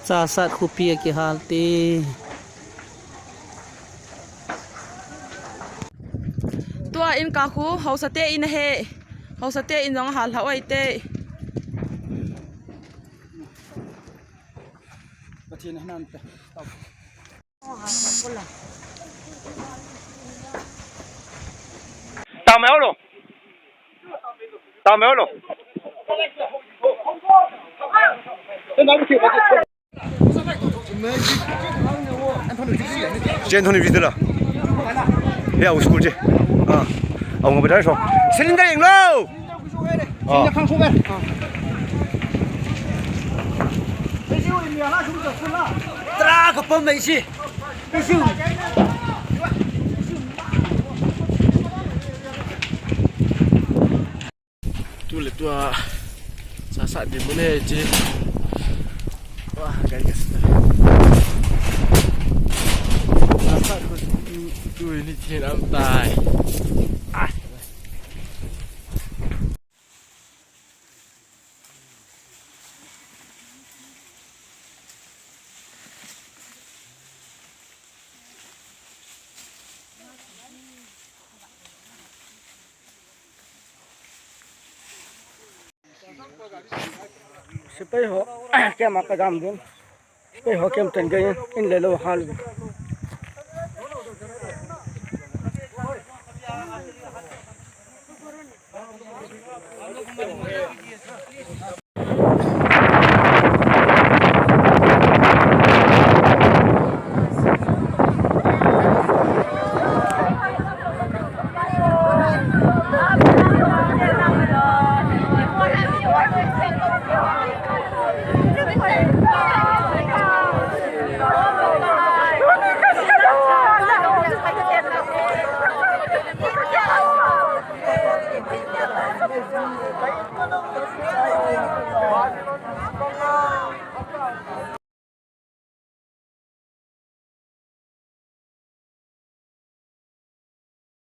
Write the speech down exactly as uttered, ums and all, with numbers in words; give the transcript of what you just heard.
Sasat khopi a kihal te. Tua in ka khu, haosa te in ahi. Haosa te in jong hal hao ai te. Pathian hanan te. Tao mai lo. Tao mai lo. Chen thon ni video la. Ya, u school che. Ah. Au nga bedai so. Cylinder yeng lo. Ah. Tra ka pom mai si. Tu le tua. Sasat di mune ji. Wah, gai gas. Sasat ko tu, tu ini chin am tai. Ah. Sepai ho, kema ka jam dun. Sepai ho kem ten gai in le lo hal.